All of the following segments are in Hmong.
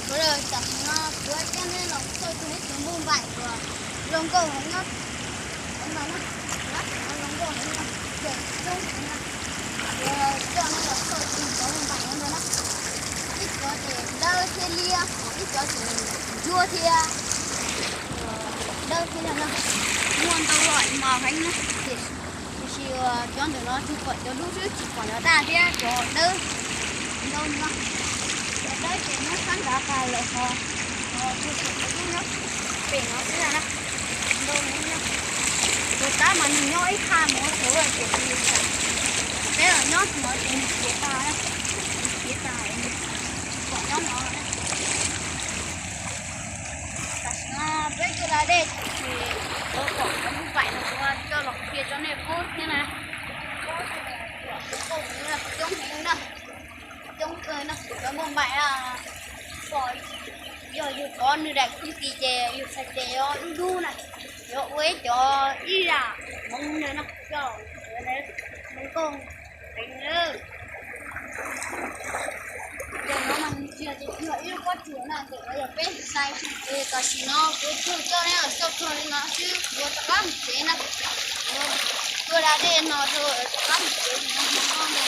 Sawv daws, tam sim no kuv coj nej los xauj txog ib tug npauj npaim uas zoo nkauj heev no. Npauj npaim no, no zoo nkauj heev no, coob heev no. Kuv coj nej los xauj txog cov npauj npaim no ntag na. Ib cov ces dawb thiab liab, ho ib cov ces ntsuab thiab dawb thiab liab no. Muaj ntau los mas heev na. Tiam sis cov ntawm no tsuas pom cov dub xwb, tsis pom cov daj thiab cov dawb ntau no. Cov dawb ces nyob sab nrad tas lawm ho, ho tsuas pom cov dub nyob pem no xwb na. Ntau heev na. Tus tab mas nws nyob ib qha mus ua txhuv tiam sis peb los nyob no ces nws khiav tas, nws khiav tas, pom nyob no. Tam sim no peb tuaj da dej ces kuv pom cov npauj npaim no kuv coj los qhia rau nej paub thiab na. Coob heev na, coob kawg na, cov npauj npaim na. Pom, yog yus pov nws daim khoob tis ces yus txhais tes yuav dub dub na, yuav ua ib cov ib yam hmoov ntawd no, coj mus nkauj heev na. Ntawm no mas nws tsis yog tias yog ib lub pob tsuas na, ntawm no yog peb sai. Es tam sim no kuv tsuas coj nej los xauj txog li no xwb, kuv rov qab mus tsev na. Kuv tuaj da dej no rau rov qab mus tsev, no no no na.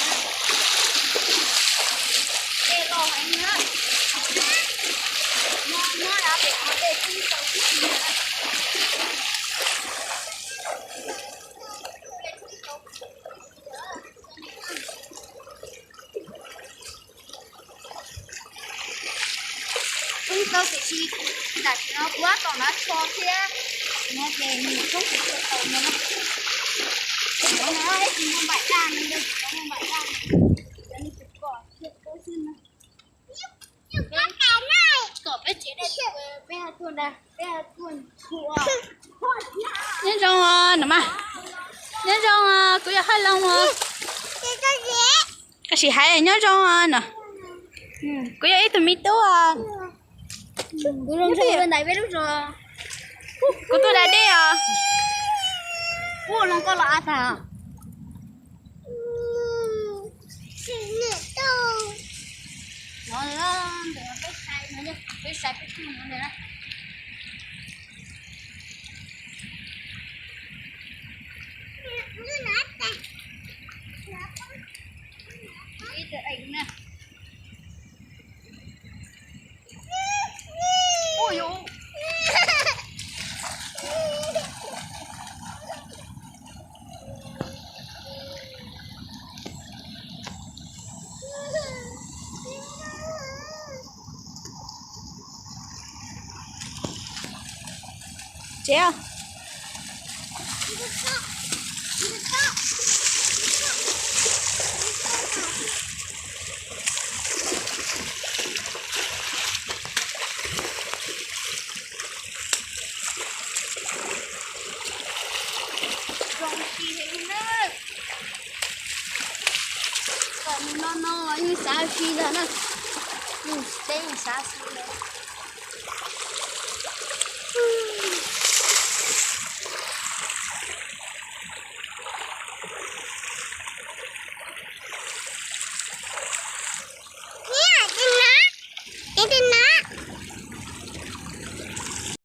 Dej loj heev na. Nyob nyob rau pem no dej tub tau tib si na. Tub tau tiam sis tam sim no kuv tab tom hnav tsho thiab, no ces nws tshoob tsis tshua tau no na. Cov no ib tug npauj npaim daj no, cov npauj npaim daj no, cov no tsis pom thiab xwb na. Kom peb tsev dej, peb tuaj da, peb tuaj nchuav. Nyob zoo os, nyob zoo os, kuv yog Haj Loo os. Koj sim hais nyob zoo os no. Kuv yog ib tug me tub os. Kuv tuaj da dej os. Ub, Haj Loo koj los av tag. Tsev. Zoo si heev na. Kom nws no no los yeej xav si ntag na. Yeej teb yeej xav si ntag.